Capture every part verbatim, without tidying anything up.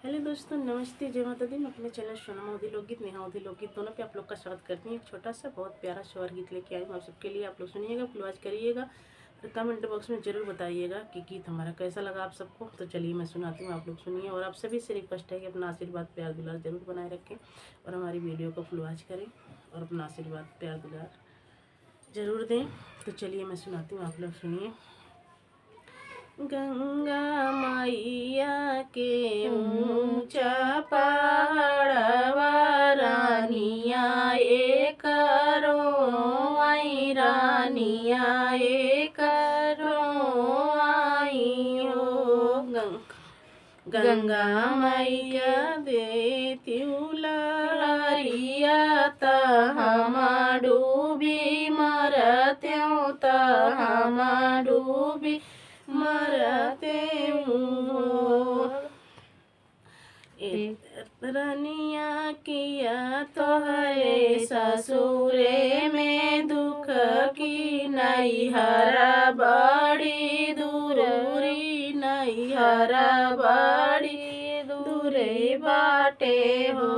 हेलो दोस्तों, नमस्ते, जय माता दी। मैं अपने चैनल सोनम अवधी लोकगीत, नेहा अवधी लोकगीत दोनों पे आप लोग का स्वागत करती हूँ। एक छोटा सा बहुत प्यारा सा और गीत लेके आई हूँ आप सबके लिए। आप लोग सुनिएगा, फुलवाज करिएगा और कमेंट बॉक्स में ज़रूर बताइएगा कि गीत हमारा कैसा लगा आप सबको। तो चलिए मैं सुनाती हूँ, आप लोग सुनिए। और आप सभी से रिक्वेस्ट है कि अपना आशीर्वाद, प्यार, दुलार ज़रूर बनाए रखें और हमारी वीडियो को फुलवाज करें और अपना आशीर्वाद, प्यार, दुलार ज़रूर दें। तो चलिए मैं सुनाती हूँ, आप लोग सुनिए। गंगा मैया के ऊंचा पहाड़वा, रानिया एक रोई, रानिया एक रोई हो। गंग-, गंगा मैया देतिउ लहरिया, त हम डूबी मरतेउ, त हम डूबी मरतेउ हो। ए रनिया किया तोहरे ससुरे में दुख की, नैहर बड़ी दूरी, नैहर बड़ी दूरी बाटे हो।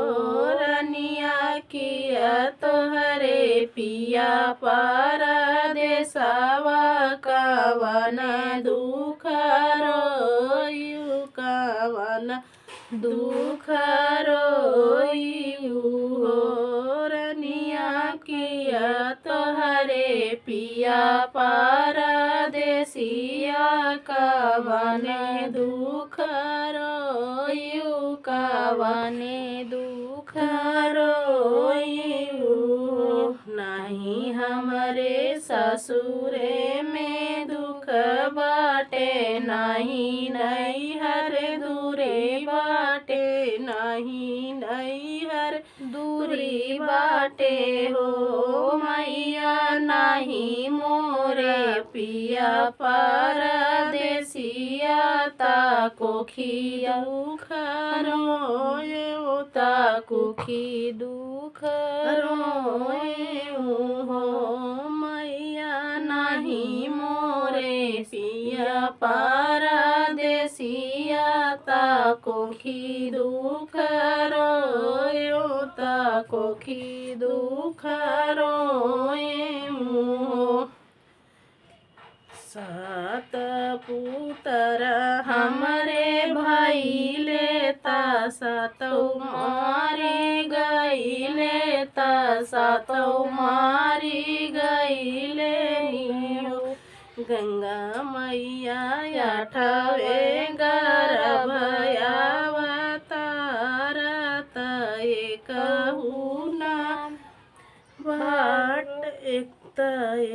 रनिया किया तोहरे पिया परदेसवा, कवन दुख रोइउ, कवन दुख रोइउ हो। रनिया किया तोहरे पिया परदेसिया, कवन दुख रोइउ, कवन दुख रोइउ हो। नाही हमरे ससुरे में दुख बाटे, नाही नैहर दूरी बाटे, नाही नैहर दूरी बाटे हो मैया। नाही मोरे पिया परदेसिया, ता कोखी दुख रोए, ता कोखी दुख रोए हो मैया। नाही मोरे पिया परदेसिया, ता कोखी दुख रोए, ता कोखी दुख रोए हो। सात पुतर हमरे भइले, ता सातौ मारी गइले, ता सातौ मारी गइले हो। गंगा मैया आठवे गर्भ अवतार, त एकहू ना बाट, एक त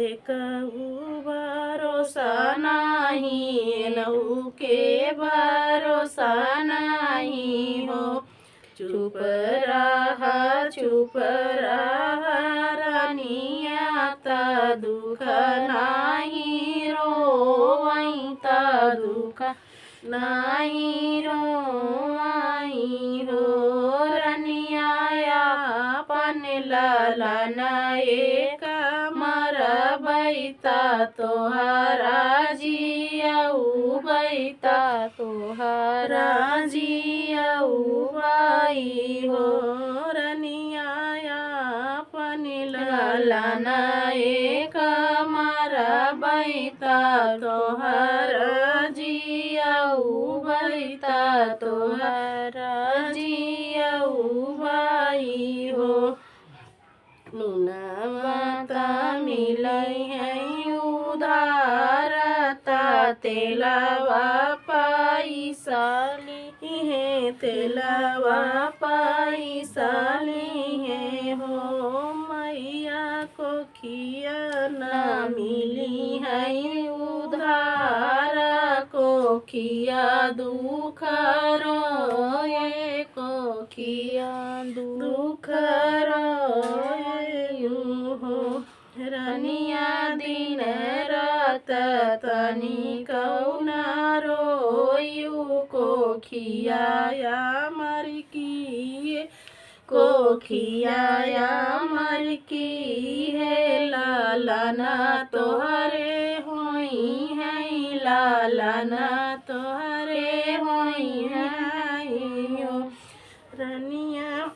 एकहू भरोसा नाही, एनहू के भरोसा नाही हो। चुप रहा, चुप रहा रनिया, त दुख नाही रोवई, त दुख नाही रोवई हो। रनिया आपन ललन एक मरबई, त तोहरा जियउबई, त तोहरा जियउबई हो। रनिया आपन ललन एक मरबई, त तोहरा जियउबई, त तोहरा जियउबई हो। नुनवा त मिलइहैं उधार, त तेलवा पइसा लिहैं, तेलवा पइसा लिहैं हो मैया। कोखिया ना मिलिहैं उधार, कोखिया दुख रोए, कोखिया दुख रोए हो। रनिया दिन रात तनिकउ ना रोइउ, कोखिया या मर की, कोखिया या मर की है। लालना तोहरे होइहैं, लालना तोहरे होइहैं। या